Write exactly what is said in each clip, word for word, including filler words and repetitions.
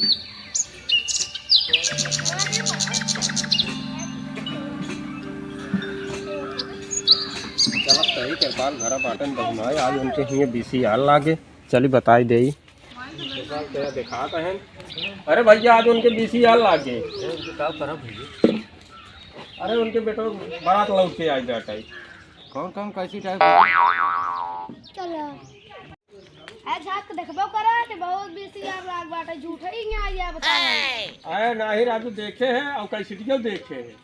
चलत तही कृपाल घरा बाटन बहुनाई, आज उनके हिये बीसी आल लागे, चली बताई देई। कृपाल तेरा देखात है। अरे भैया, आज उनके बीसी आल लागे। अरे उनके बेटो बारात लौट के आई जाता है। कौन कौन कैसी टाइप? चलो। अरे झाँक के देखबो करा कि बहुत बीसी आल लाग बाटे, झूठे ही यहाँ आइया बताओ। अरे नाही राजू, देखे हैं और कैसेटियो देखे हैं।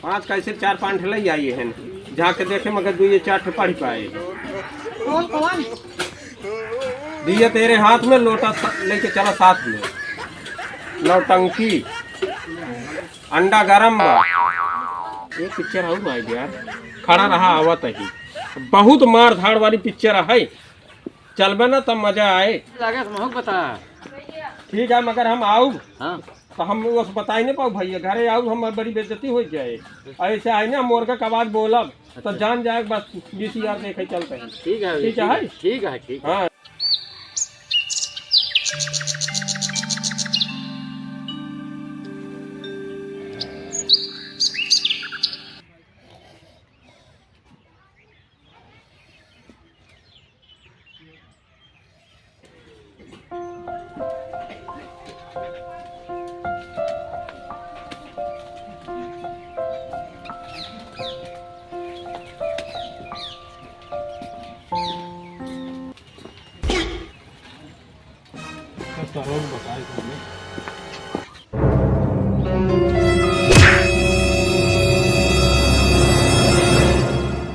पाँच कैसेट चार पाँच ठे लई आई हैं, झाँक के देखे मगर दुई चार ठे पढ़ पाए। कौन कौन? दिया तेरे हाथ में, लोटा स-, लेके चला साथ में। नौटंकी, अंडा गरम बा। एक पिक्चर और आई यार, खड़ा रहा आवत ही। बहुत मार धाड़ वाली पिक्चर है। चलबे ना तब मजा आए। लागे तो महक बता। ठीक है, मगर हम आउब। हाँ। तो हम उस बताई नहीं पाउब भैया, घरे आउब, हम बड़ी बेइज्जती हो जाए। ऐसे आई ना, मुर्गा के आवाज बोलब, तो अच्छा। जान जाए, बस बीसी आल देखे चलते हैं। ठीक है, ठीक है, ठीक है। ठीक है, ठीक है। हाँ।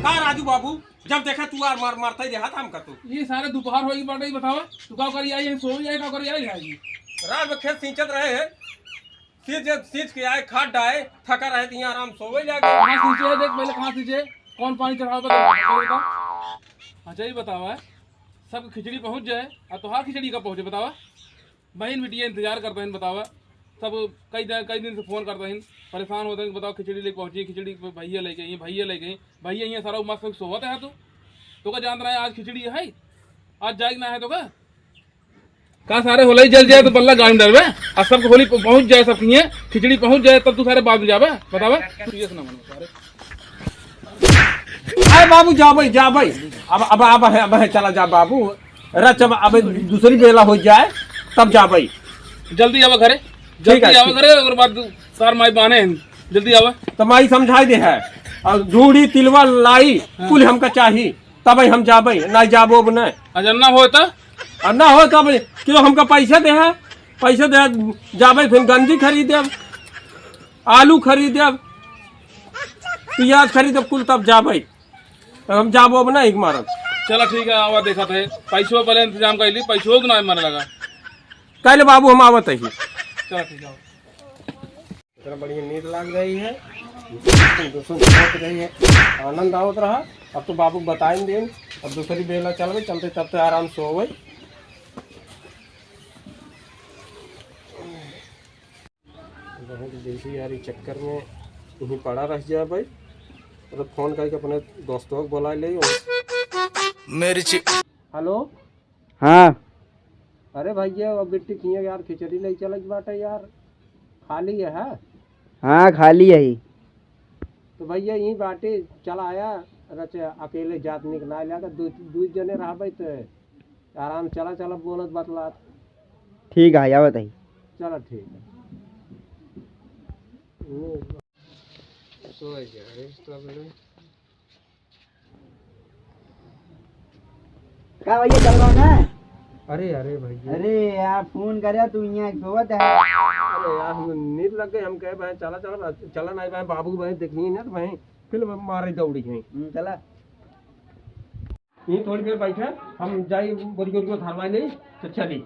का राजू बाबू, जब देखा तू आर मार, मारता ही रहा था हमका तू। ये सारे दोपहर होई बाटे, बतावा, तू का करी आई है, सोई जाए, का करी आई है? रात में खेत सींचत रहे हैं, सींच, सींच के आए, खाद डाए, थका रहे तो यहाँ आराम सोवे जाके। कहाँ सींचे है, देख पहले कहाँ सींचे, कौन पानी चढ़ावा बता, बता। अच्छा, ये बतावा, सब खिचड़ी पहुँच जाए, और तोहार खिचड़ी कब पहुँचे, बतावा? बहिन बिटिया इंतजार करता है, बतावा। सब कई दिन, कई दिन से फोन करता है, परेशान होता है, बताओ खिचड़ी लेके पहुंची, खिचड़ी भैया लेके आई, भैया लेके आई, भैया यहाँ सारा मस्त सोवत है। तू तो का जानत रहे आज खिचड़ी है, आज जाए ना है तो का? का सारे होलई जल जाए तो बल्ला गाय में डरबे, आ सबके होली प-, पहुंच जाए, सबके यहाँ खिचड़ी पहुंच जाए, तब तू सारे बाद में जाबे, बतावा। तू ये सुना मनो सारे। अरे बाबू, जाबे, जाबे। अब, अब, अब है, अब है, चला जा बाबू। रच, अब, अब दूसरी बेला हो जाए, तब जाबे। जल्दी आवा घरे, ठीक जल्दी है, आवा ठीक। घरे, ओकर बाद तू सार माई बाने हैं, जल्दी आवा। तो माई समझाई दे है, और झूड़ी, तिलवा, लाई, हाँ। कुल हमका चाही, तब हम जाबे, ना जाबो अब ना। अच्छा, ना होए तो? और ना होए तो अब, क्यों हमका पैसे दे है, पैसे दे, जाबे फिर गंजी खरीदे, आलू खरीदे, पियाज खरीदे, कुल तब जाबे। हम जाबो अब ना एक मारब। चला ठीक है, आवा देखत है, पैसो पहले इंतजाम कर ली, पैसो तो ना मारे लगा। कल बाबू हम आवत है। चला ठीक है। इतना बढ़िया नींद लाग रही है, दोस्तों बहुत रही है, आनंद आवत रहा। अब तो बाबू बताइन देन, अब दूसरी बेला चलबे, चलते तब तो आराम से होवे। बहुत जल्दी यार, ई चक्कर में यहीं पड़ा रह जाए भाई। अरे फोन करके अपने दोस्तों को बुला ले। मेरी ची- हेलो। हाँ। अरे भैया, वो बिट्टी किए यार, खिचड़ी ले चलत बाटे यार, खाली है, हाँ? हाँ, खाली है ही। तो भैया, यहीं बाटे, चला आया, रच अकेले जात निक ना लगा, दू, दू जने रहबे तो आराम चला, चला बोलत बतलात। ठीक है, आवत है। चला, ठीक है। सो जा रे, तो मेरे का भैया, चल रहा ना? अरे, अरे भैया। अरे यार, फोन करे, तू यहाँ सोवत है। अरे यार, हम नींद लग गई, हम कहे, "भाई, चला, चला, चला ना, भाई, बाबू, भाई, देखिए ना, तो भाई, फिर मारे दौड़ी हैं।" हम्म, चला। यहीं थोड़ी देर बैठे, हम जाई बोरी ओरी को धरवा ले, तो चली।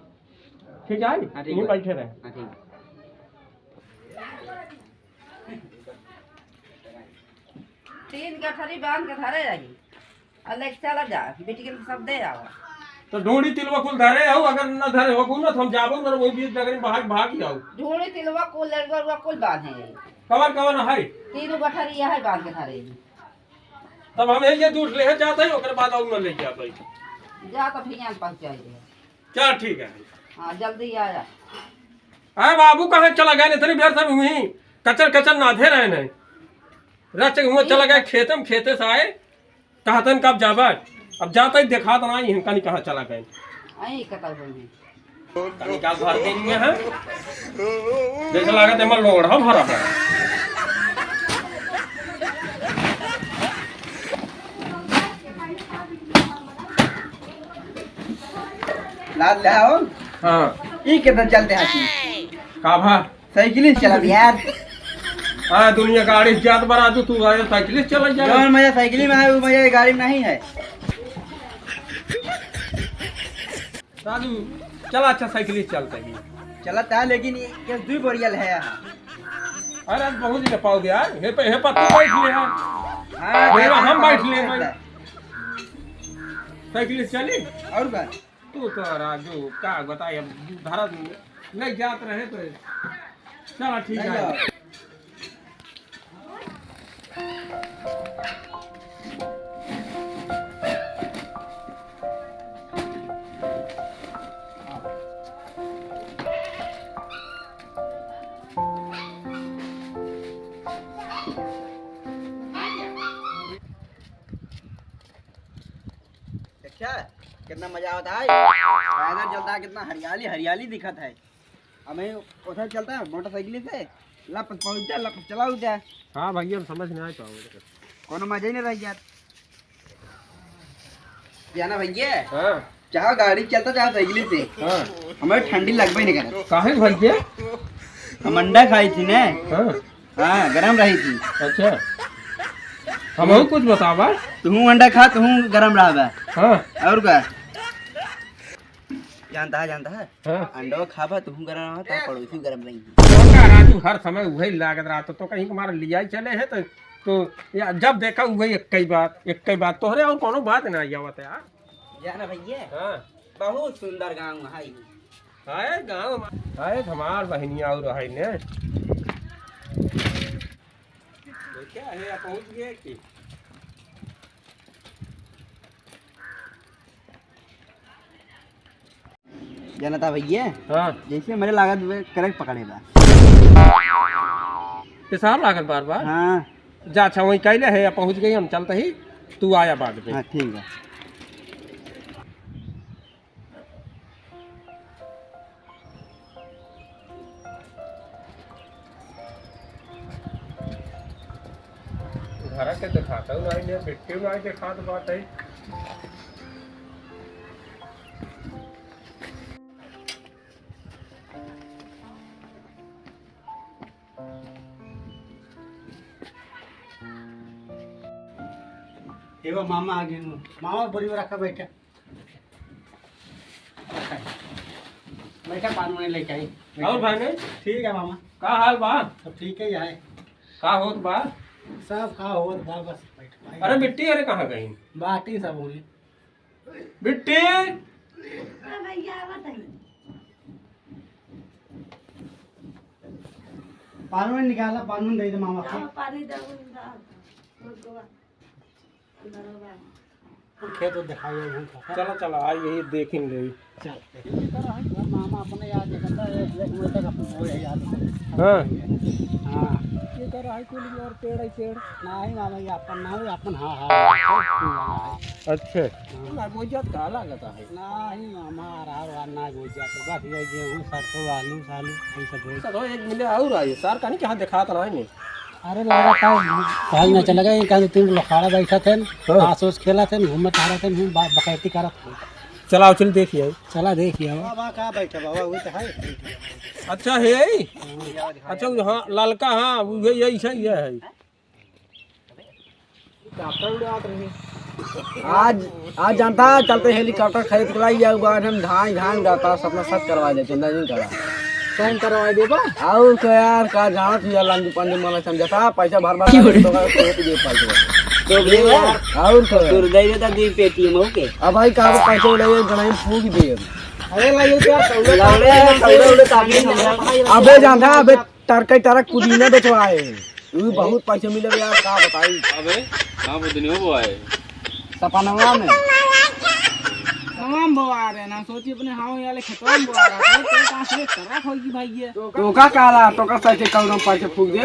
ठीक है, हाँ, ठीक यहीं बा। बैठे रहे। हाँ, ठीक। तीन गठरी बांध के धरे रही, और लेके चला जा, बेटी के सब दे आवा। तो ढूंढी तिलवा कुल धरे हो, अगर न धरे हो कुल ना, तो हम जाबो ना, वही बीच डगरी में भाग, भाग जाओ। ढूंढी तिलवा कुल, लड़ुआ कुल बांधे। कवन कवन है? तीनों गठरी यह है बांध के धरे। तब हम यही दूर ले जाते हैं, ओकरे बाद और न ले जाते हैं। जा तो फिर यहाँ पहुँचाई दे। चल ठीक है। हाँ, जल्दी आ जा। अरे बाबू, कहाँ चला गए? इतनी देर से हुई कचर कचर नाधे रहे नहीं। रच हुआ चला गए खेते में, खेते से आए, कहतन कब जाबा? अब जाता ही देखात ना, इनका नहीं कहाँ चला गए। आई कतौ होई। तनी का भर देनी है? जैसे लागत है, एमा लोढ़ा भरा है। लाद ले आओ। हाँ। ई केतना चलते हाथी? का भा? साइकिल से चला यार। हाँ, दुनिया गाड़ी से जात बा राजू, तू आए साइकिल से चला जा। जौन मजा साइकिल में है, वो मजा ये गाड़ी में नहीं है। राजू, चला अच्छा साइकिल से चलता ही। चलता है, लेकिन ये, ये दुई बोरियल है यहाँ। अरे, आज बहुत ही पाओगे यार। हे पे, हे पर तू बैठ ले यार। हाँ, हे पर हम बैठ ले भाई। साइकिल से चली? और का? तू तो राजू, का बताई, अब धरा नहीं जात रहे तो। चला, ठीक है। देखा, कितना मजा आवत है। पैदल चलता है, कितना हरियाली, हरियाली दिखत है। हमें उधर चलता है मोटरसाइकिल से, लप पहुंच जा, लप चला उठ जा। हाँ भैया, हम समझ नहीं आ पाओ। कोनो मजा ही नहीं रह गया। क्या ना भैया? हाँ। चाहे गाड़ी चलता, चाहे साइकिल से। हाँ। हमें ठंडी लगबे नहीं करे। काहे भैया? हम अंडा खाई थी ने। हाँ। हाँ, गरम रही थी। अच्छा। हमहू कुछ बतावा। तुहू अंडा खा, तुहू गरम रहबा। हाँ। और का? जानता है, जानता है? हाँ। अंडो खाबा, तुहू गरम रहबा, ता पड़ोसी गरम रही। तो का राजू, हर समय उहे लागत रहत, तो कहीं हमारा लिया ही चले है, तो, तो या जब देखा उहे एक ही बात, एक ही बात। तोहरे और कोनो बात ना आवत यार। जाना भैया, हाँ। बहुत सुंदर गाँव है। हाय गाँव, हाय हमार बहिनिया और है ने। तो क्या है, आप पहुँच गए कि? जानता भैया, हाँ। जैसे मेरे लागत में करंट पकड़े बा। पेशाब लागल बार बार? हाँ। जा, अच्छा, वहीं कैले है, अब पहुँच गई, हम चलते ही, तू आया बाद में। हाँ, ठीक है। घर के देखाता हूँ, नहीं, नहीं, बिट्टी नहीं देखात बात है। एगो मामा आ गए। मामा, बोरी में रखा, बैठा। बैठा, पान वानी लेके आई। और भाई ने? ठीक है मामा। का हाल बा? सब ठीक है, यहाँ है। का होत बा? सब का होत बा, बस बैठ। अरे बिट्टी, अरे कहाँ गई? बाटी सब होली। बिट्टी! पानी निकाला, पानी दे दे मामा को। हाँ, पानी दे दे, दे दे। खेत तो दिखाई है, हम का। चला, चला, आ यही देख ही ले। चल। मामा अपने यार देखता है, एक महीने तक अपने हो यार। हाँ। हाँ। ये कर रहा है कुल और पेड़ ही पेड़। नहीं मामा, ये अपन ना हो, अपन हाँ, हाँ। अच्छा। हाँ। ना गोइजात का लागत है। नहीं मामा, अरहर वार ना गोइजात, बस ये गेहूँ, सरसों, आलू, सालू, ये सब है। सरसों एक मिले और आई, सर का नहीं कहाँ दिखात रहा है नहीं। अरे लगा था, भाई ना चला गया, कहीं तीन लोग खड़ा बैठा थे, हाँ। ताश उस खेला थे, घूमत आ रहे थे, हम बा-, बकैती करत थे। चलाओ, चल देखिए। चला देखिए। बाबा का बैठा, बाबा वो तो है। अच्छा है। अच्छा, हाँ, ललका, हाँ, वो यही, यही सही है। आज, आज जानता है, चलते हेलीकॉप्टर खरीद के लाई जाऊ, बाद हम धान, धान जाता, सपना सच करवा दे, चिंता नहीं करा। साइन करवा देबा? और तो यार, का जानत ही लांजू पंजू मला समझता, पैसा भर भर के तो का कोई दे पाई। तो दे यार। और तो। सुरदई में तो दी पेटी में, ओके। अब भाई, का पैसा उड़ाइए, गणाई फूक दे। अरे भाई, ये क्या? लौड़े, लौड़े, लौड़े, ताकि अबे जानता, अबे टरकई टरक पुदीना बेचवाए। उ बहुत पैसा मिले यार, का बताई। अबे, कहाँ पे दुनिया को आए? सपनवा में। तमाम बोआ रहे ना, सोची अपने हाव याले खेतवा में बोआ रहा था, तो कहाँ से तरह खोल की भाई ये। तो का काला, तो का सही से कौन पैसे फूक दे,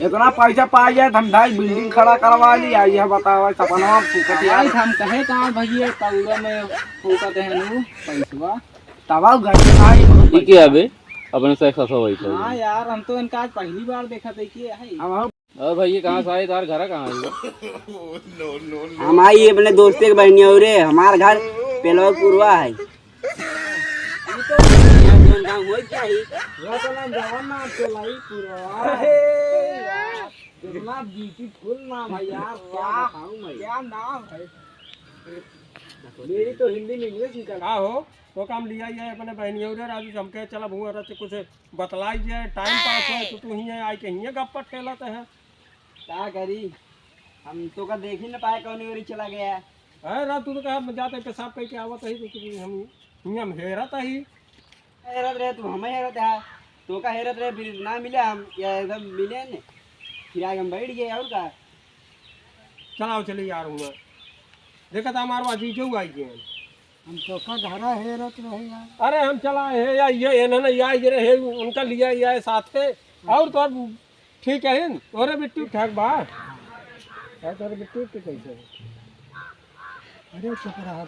इतना पैसा पा जाए, हम ढाई बिल्डिंग खड़ा करवा ली, आई है बताओ, सपना फूकत यार। भाई हम कहे कहाँ भैया, कौड़ा में फूकत है नू पैसवा। तबाव घर में आई बहुत ई के आबे, अपने से खसो वही तो। हाँ यार, हम तो इनका आज पहली बार देखा थे कि है। हम और भाई, ये कहाँ से आए? तार घर कहाँ है? हम आई अपने दोस्ते के बहनिया रे, हमार घर पेलवा पुरवा है। ये तो जौन गाँव होई क्या ही? रतन जवान नाम पेलवा पुरवा। अरे यार, कितना ब्यूटीफुल नाम है यार, क्या बताऊं मैं? क्या नाम है? मेरी तो हिंदी में इंग्लिश निकल। का हो? तो काम लिया ही है अपने बहनिया रे राजू, हमके चला भुआ रच कुछ बतलाई जाए, टाइम पास हो, तो तू हियाँ आए के हियाँ गप्पा ठेलत है। का करी, हम तो का देख ही ना पाए, कौन ओरी चला गया। अरे रात तू तो कहा, "मैं जाते पेशाब करके आवत ही," तो तू हम हियाँ हम हेरत ही। हेरत रहे तू, हमें हेरत है, तो का हेरत रहे, फिर ना मिले हम, या एकदम मिले ने, फिर आके हम बैठ गए, और का। चलाओ चले यार, हुआ देखा था हमारो अजीजो आई गए। हम तो का घरा हेरत रहे यार। अरे हम चला है या ये इन्होंने या ये रहे उनका लिया या है साथ के। और तो अब ठीक है, तोरे बिट्टू ठीक बा। है तोरे बिट्टू तो कैसे है? अरे चुप रहा।